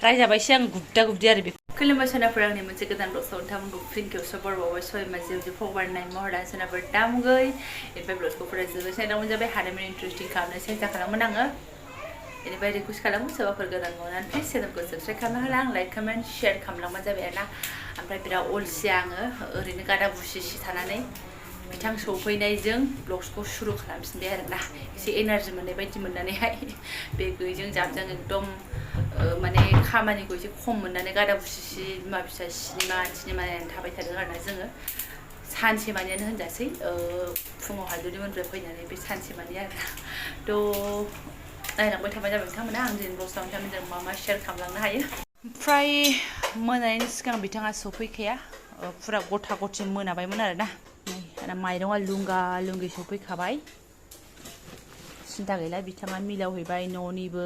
रायजाबायसो आं गुद्दा गुद्दि आरो बेखौ खुलुमबाय सोनाफोर आंनि मोनसे गोदान ब्लगआव नोंथांमोनखौ फिन खेबसे बरबावबाय सय माजे जे फगबारनाय महरा सोनाफोर दामुगै एनिफ्राय ब्लगखौ फरायजोबो साइडावनो जाबाय हारिमुनि इन्टारेस्टिं खालामनो सेन्टा खालामोन आङो एनिफ्राय रिकुवेस्ट खालामो सोरबाफोर गोदान मोननानै प्लिज चेनेलखौ साबस्क्राइब खालामना होला आं लाइक कमेन्ट शेयार खालामलांबानो जाबाय आरोना ओमफ्राय बिराद अलसिया आङो ओरैनो गादा गुसिसि थानानै बिथां सफैनायजों ब्लग्सखौ सुरु खालामफिनबाय आरोना एसे एनार्जि मोननाय बायदि मोननानैहाय बे गैजों जाबजों एकदम माने खामानिखौ एसे खम मोननानै गादा गुसिसि बिमा फिसा सिनेमा नायनानै थाबाय थादों आरोना जोङो सानसे मानियानो होनजासै फुङाव हालदैमोननिफ्राय फैनानै बे सानसे मानि आरोना थ' नायलांबाय थाबाय जाबाय नोंथांमोना आं दिनै ब्लग्सआव नोंथांमोनजों मा मा शेयार खालामलांनो हायो ओमफ्राय मोनानायनि सिगां बिथाङा सफैखाया फुरा गथा गथि मोनाबायमोन आरोना माइरङा लुंगा लुंगि सफैखाबाय सिन्था गैला बिथाङा मिलावहैबाय न'निबो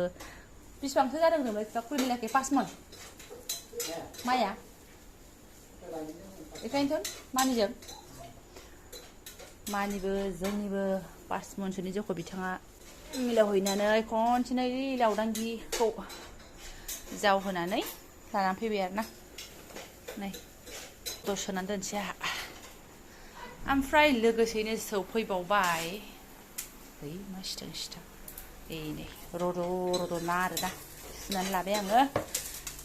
बेसेबांसो जादों नोंलाय बिफा खुलिनायाखै 5 मन माइया बेखायनोथ' मानिबो जोंनिबो 5 मनसोनि जौखौ बिथाङा मिलावहैनानै खनसेनो लावदांगिखौ जावहोनानै लानानै फैबाय आरोना नै दसे सोनानै दोनसै आंहा ओमफ्राय लोगोसेनो सौफैबावबाय है मा सिथां सिथां नै रद' ना आरोना सुनानै लाबाय आङो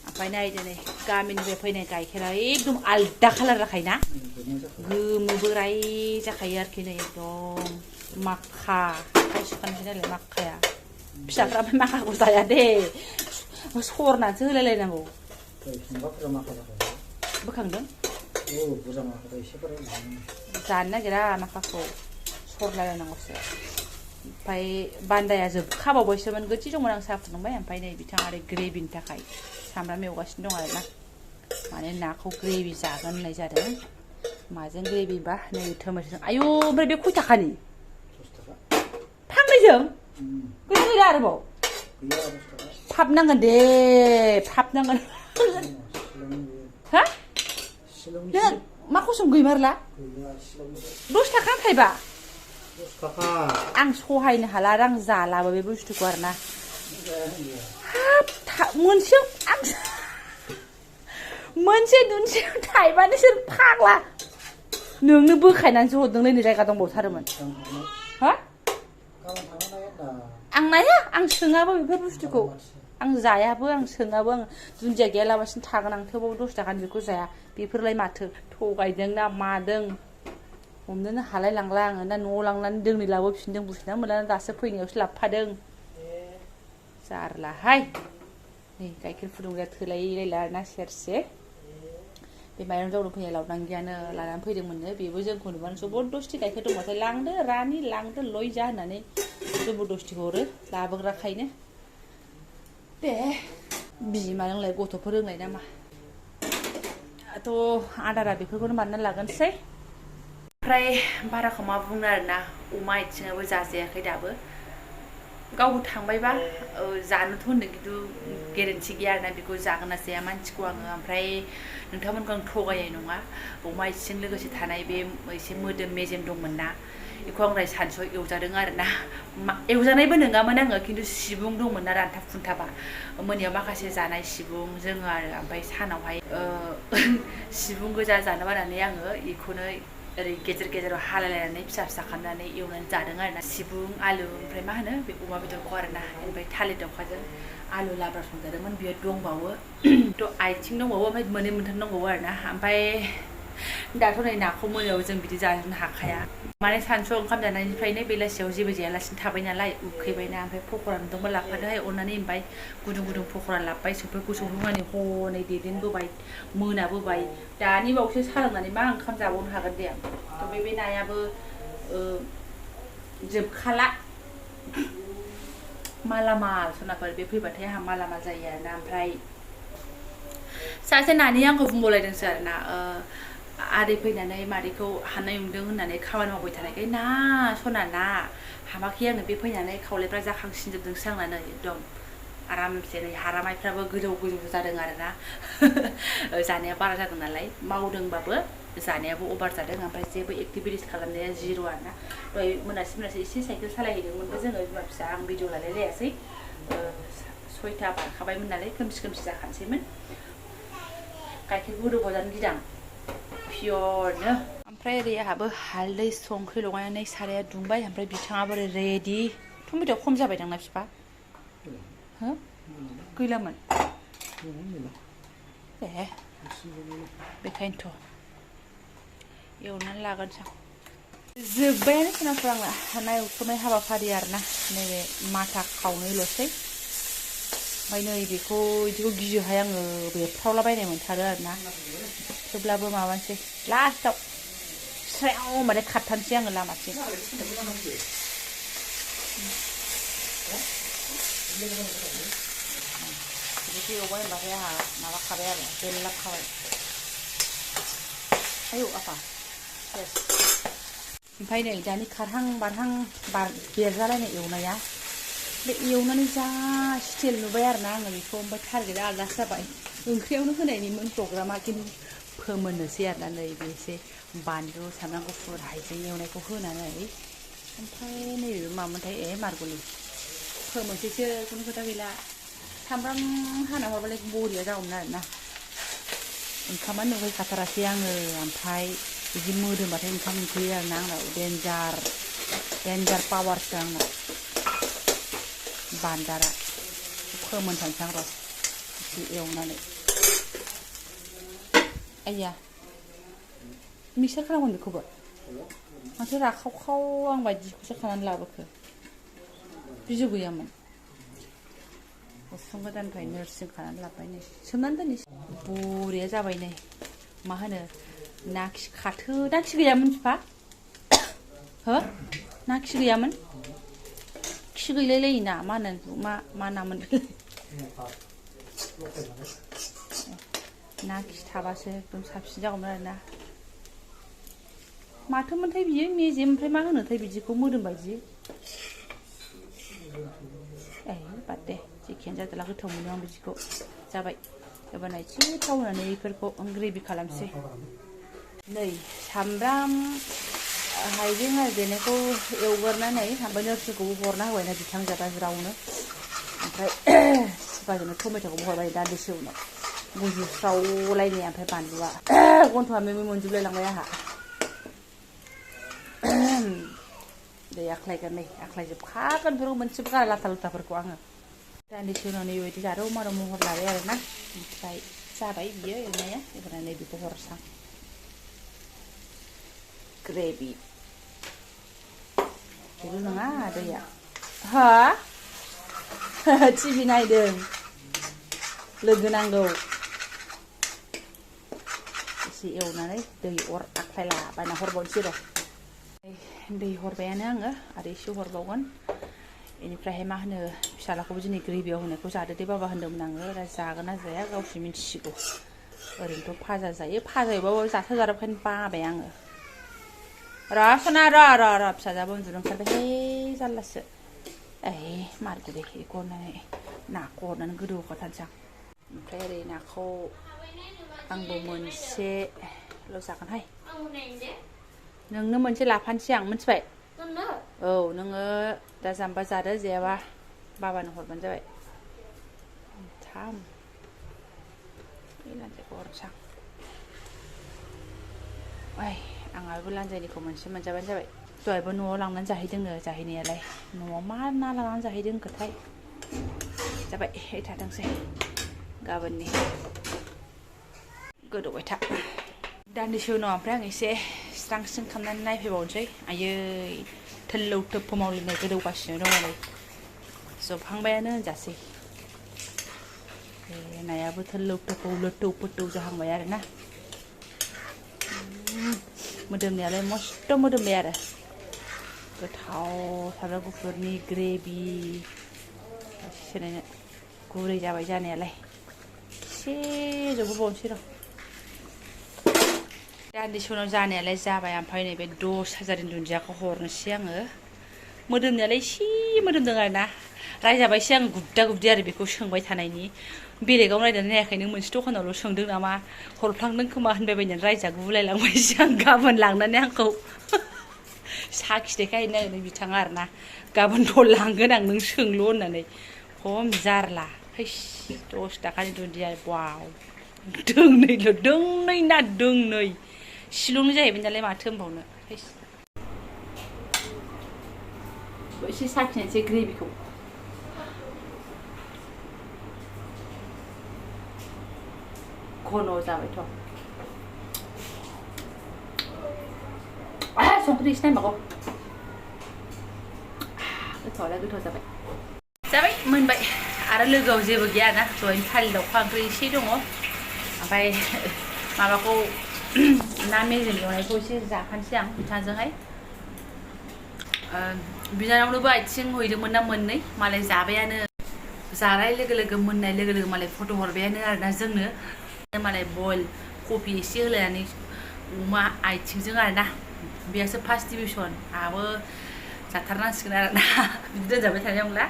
ओमफ्राय नायदो नै गामिनिफ्राय फैनाय गाइखेरा एकदम आलदा कालार जाखायोना गोमोबो राय जाखायो आरोखि नै एकदम माखा आखाइ सुखानोसै नालाय माखाया फिसाफ्रा ओमफ्राय माखाखौ जाया दे सरनानैसो होलायलायनांगौ बोखांदों जानो नागिरा माखाखौ सरलायलायनांगौसो ओमफ्राय बान्दाया जोबखाबावबायसोमोन गोथि दंमोन आं साहा फुदुंबाय ओमफ्राय नै बिथाङा आरो ग्रेभिनि थाखाय सामब्राम एवगासिनो दं आरोना माने नाखौ ग्रेभि जागोन होननाय जादों माजों ग्रेभि बा नै टमेट'जों आयु ओमफ्राय बे खय थाखानि 10 थाखा फांनैजों गैया गैला आरोबाव फाबनांगोन दे फाबनांगोन हा मा खसम गैमारला 10 थाखा थाइबा आं सहायनो हाला आं जालाबो बे बुस्थुखौ आरोना हाब मोनसे दुनसेयाव थाइबानो सोर फाग्ला नोंनो बोखायनानैसो हरदोंलै नै जायगा दंबावथारोमोन हा आं नाया आं सोङाबो बेफोर बुस्थुखौ आं जायाबो आं सोङाबो आं दुन्दिया गैयालाबासिनो थागोन आं थेवबाबो 10 थाखानि बेखौ जाया बेफोरलाय माथो थगायदों ना मादों हमनोनो हालाय लांला आङो ना न'आव लांनानै दोंनै लाबोफिनदों बुजिना मोनला दासो फैनायावसो लाबोफादों जारलाहाय नै गाइखेर फुदुंग्राया थोलायलायला आरोना सेरसे बे माइरं जावनो फैनाय लावदांगियानो लानानै फैदोंमोननो बेबो जोंखौ नुबानो जबरदस्ति गाइखेर दंबाथाय लांदो रानि लांदो लय जा होननानै जबरदस्ति हरो लाबोग्राखायनो दे बिमा रोंलाय गथ'फोर रोंलाय नामा थ' आदारा बेफोरखौनो बानायना लागोनसै ओमफ्राय बाराखौ मा बुंनो आरोना अमा आथिङाबो जाजायाखै दाबो गावबो थांबायबा जानोथ' होनदों खिन्थु गेरेन्टि गैया आरोना बेखौ जागोन ना जाया मानसिखौ आङो ओमफ्राय नोंथांमोनखौ आं थगायनाय नङा अमा आथिंजों लोगोसे थानाय बे एसे मोदोम मेजेम दंमोन ना बेखौ आं सानसुआव एवजादों आरोना एवजानायबो नङामोन आङो खिन्थु सिबुं दंमोन ना रानथाब खुन्थाबा मोनायाव माखासे जानाय सिबुं जोङो आरो ओमफ्राय सानावहाय सिबुं गोजा जानो बानानै आङो बेखौनो ओरै गेजेर गेजेराव हालायलायनानै फिसा फिसा खालामनानै एवनानै जादों आरोना सिबुं आलु ओमफ्राय मा होनो बे अमा बेदरखौ आरोना ओमफ्राय थालिर दावखाजों आलु लाब्रा संजादोंमोन बेयो दंबावो थ' आथिं दंबावो ओमफ्राय मोननै मोनथाम दंबावो आरोना ओमफ्राय दाथ' नै नाखौ मोनायाव जों बिदि जाजोबनो हाखाया माने सानसुआव ओंखाम जानायनिफ्रायनो बेलासियाव जेबो जायालासिनो थाबाय नालाय उखैबायना ओमफ्राय पक'रा नुदोंबा लाबोफादोहाय अननानै ओमफ्राय गुदुं गुदुं पक'रा लाबोबाय सौफैगौमानि हनै दैदेनबोबाय मोनाबोबाय दानि बावैसो सालोंनानै मा ओंखाम जाबावनो हागोन दे आं थ' बे नायाबो जोबखाला मालामाल सनाफोर बे फैबाथाय आंहा मालामाल जायो आरोना ओमफ्राय सासे नानि आंखौ बुंबावलायदोंसो आरोना आदै फैनानै मादैखौ हानाय नुदों होननानै खामानि मावबाय थानायखाय ना सना ना हामाखै आङो बे फैनानै खावलायफ्रा जाखांसिनजोबदोंसो आंना एकदम आरामसे नै हारामाइफ्राबो गोजौ गोजौ जादों आरोना जानाया बारा जादों नालाय मावदोंबाबो जानायाबो अभार जादों ओमफ्राय जेबो एक्टिभिटिस खालामनाया जिर' आरोना दहाय मोनासि एसे साइकेल सालायहैदोंमोनबो जोङो बिमा फिसा आं भिडिअ लालायलायासै 6टा बारखाबायमोन नालाय खोमसि खोमसि जाखानोसैमोन गाइखेर गोदौबा जानो गिदां पियरनो ओमफ्राय ओरै आहाबो हालदै संख्रि लगायनानै साराया दुंबाय ओमफ्राय बिथाङाबो रेडि टमेट'आ खम जाबायदां ना बिफा हो गैलामोन ए बेखायनोथ' एवनानै लागोनसां जोब्बायानो खोनाफोर आंना ना एवथ'नाय हाबाफारि आरोना नैबे माथा खावनोल'सै ओमफ्राय नै बेखौ बिदिखौ गियोहाय आङो बेफ्रावलाबायनाय मोनथारो आरोना थेवब्लाबो माबानोसै लास्टाव स्रायाव होनबाथाय खारथारनोसै आङो लामाथिं बिदि एवबाय होनबाथाय आंहा माबाखाबाय आरो बेरलाबखाबाय आयौ आफा ओमफ्राय नै दानि खारहां बारहां बेरजालायनाय एवनाया बे एवनानै जा स्टिल नुबाय आरोना आङो बेखौ ओमफ्राय टारगेटआ आलादासो जाबाय ओंख्रियावनो होनायनिमोन प्रग्रामा खिन्थु फोमोननोसै आरोना नै बेसे बानलु सामब्राम गुफुर हाइजें एवनायखौ होनानै ओमफ्राय नैबे मामोनथाय मारगलि फोमोनसैसो खुनु खोथा गैला सामब्राम हाना हरबालाय बरिया जागौमोन आरोना ओंखामानो नुहैखाथारासै आङो ओमफ्राय बिदि मोदोमबाथाय ओंखाम उखैयो आरोना आंनाव देन्जार पावारसो आंना बान्दारा फोमोनथारनोसै आं र' एसे एवनानै आइया मिक्सार खालामगोन बेखौबो माथो राखावखाव आं बायदिखौसो खानानै लाबोखो बिजौ गैयामोन उसुं गोदाननिफ्राय नोरसिं खानानै लाबोबाय नै सोमनानै दोननोसै बरिया जाबाय नै मा होनो ना खि खाथो ना खि गैयामोन बिफा हो ना खि गैयामोन खि गैलायलायो ना मा होनो मा नामोन ना खि थाबासो एकदम साबसिन जागौमोन आरोना माथोमोनथाय बियो मेजेम ओमफ्राय मा होनोथाय बिदिखौ मोदोम बायदि बाद दे जेखियानो जादोला गोथाव मोनो आं बिदिखौ जाबाय एबार एसे थाव होनानै बेफोरखौ ग्रेभि खालामसै नै सामब्राम हाइजें आरो देनायखौ एवगोरनानै ओमफ्राय नोरसिंखौबो हरना होबायना बिथांजोआ ज्रावनो ओमफ्राय सिगाजोंनो टमेट'खौबो हरबाय दान्दिसे उनाव गुजुस्रावलायनाय ओमफ्राय बानलुआ गन्थ'आ मेमे मोनजोबलायलांबाय आंहा दै आख्लायगोन नै आख्लायजोबखागोन बेफोरखौ मोनसेबो गारा लाथा लुथाफोरखौ आङो दान्दिसे उनाव नैबायदि जारौ मारौ महर लाबाय आरोना ओमफ्राय जाबाय बियो एवनाया एबार नै बेखौ हरसां ग्रेभि बेल' नङा दैया हा टिभि नायदों लोगो नांगौ एसे एवनानै दै अर आख्लायला बायना हरबावनोसै र' दै हरबायानो आङो आरो एसे हरबावगोन बेनिफ्रायहाय मा होनो फिसालाखौबो दिनै ग्रेभियाव होनायखौ जादो दे बाबा होनदोंमोन आङो दा जागोन ना जाया गावसो मिन्थिसिगौ ओरैनोथ' फाजा जायो फाजा एवबाबो जाथाजारबखायनो बाबाय आङो सना र' फिसाजोआबो उन्दुनो ओंखारबायहाय जारलासो मारगुरि बेखौ हरनानै नाखौ हरनानै गोदौ होखाथारनोसै आं ओमफ्राय ओरै नाखौ आंबो मोनसेल' जागोनहाय नोंनो मोनसे लाफानोसै आं मिथिबाय औ नोङो दा जाम्बा जादो जायाबा बाबानो हरबानो जाबाय थाम लान्जायखौ हरनोसै आं आंहाबो लान्जायनिखौ मोनसे मोनजाबानो जाबाय दहायबो न'आव लांनानै जाहैदोंनो जाहैनायालाय न'आव मा ना लांनानै जाहैदों होनखोथाय जाबाय थाथोंसै गाबोननि गोदौबाय था दान्दिसे उनाव ओमफ्राय आं एसे स्रां स्रिं खालामनानै नायफैबावनोसै आयै थोल्लौ थोफ्फौ मावलिनाय गोदौगासिनो दङ नै जबहांबायानो होनजासै नायाबो थोल्लौ थोफ्फौ लोथौ फोथौ जाहांबाय आरोना मोदोमनायालाय मस्थ' मोदोमबाय आरो गोथाव सामब्राम गुफुरनि ग्रेभि एसेनो गुरै जाबाय जानायालाय एसे जबहोबावनोसै र' दान्दिसे उनाव जानायालाय जाबाय ओमफ्राय नैबे 10,000 दुन्दियाखौ हरनोसै आङो मोदोमनायालाय एसे मोदोमदों आरोना रायजाबायसो आं गुद्दा गुद्दि आरो बेखौ सोंबाय थानायनि बेलेगाव नायनानै नायाखै नों मोनसे दखानावल' सोंदों नामा हरफ्लांदों खोमा होनबाय बायनानै रायजागुलायलांबायसो आं गाबोन लांनानै आंखौ साखिनायखाय नायनो बिथाङा आरोना गाबोनथ' लांगोन आं नों सोंल' होननानै खम जारला 10 थाखानि दुन्दिया वाव दोंनै ना दोंनै शिलंनि जाहैबाय नालाय माथो होनबावनो एसे साखिनायसै ग्रेभिखौ घन जाबायथ' संख्रि एसे नायबावगौ गोथाव जाबाय मोनबाय आरो लोगोआव जेबो गैया ना दहायनो थालिर दावखा ओंख्रि एसे दङ ओमफ्राय माबाखौ ना मेजेम एवनायखौ एसे जाखानोसै आं बिथांजोंहाय बिनानावनोबो आथिं हैदोंमोन ना मोननै मालाय जाबायानो जानाय लोगो लोगो मोननाय लोगो लोगो मालाय फट' हरबायानो आरोना जोंनो मालाय बयल कफि एसे होलायनानै अमा आथिंजों आरोना बेयासो फार्स्ट डिभिसन आहाबो जाथारनांसिगोन आरोना बिदि दोनजाबाय थानाय नंला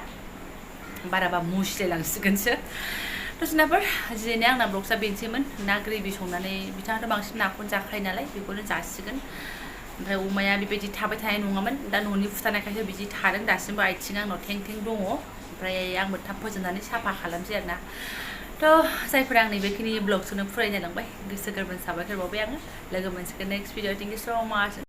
बाराबा मुसिलायलांसिगोनसो दसेनाफोर दिनैनि आंना ब्लगसा बेनोसैमोन ना ग्रेभि संनानै बिथाङाथ' बांसिन नाखौनो जाखायो नालाय बेखौनो जासिगोन ओमफ्राय अमाया बेबायदि थाबाय थानाय नङामोन दा न'नि फुथारनायखायसो बिदि थादों दासिमबो आथिं आंनाव थें थें दङ ओमफ्राय आंबो थाब फोजोबनानै साफा खालामसै आरोना थ' जायफोरा आंनि बेखिनि ब्लगखौनो फरायनायलांबाय गोसो गोरबोनि साबायखर बावबाय आङो लोगो मोनसिगोन नेक्स्ट भिडिअ थेंक इउ स' माच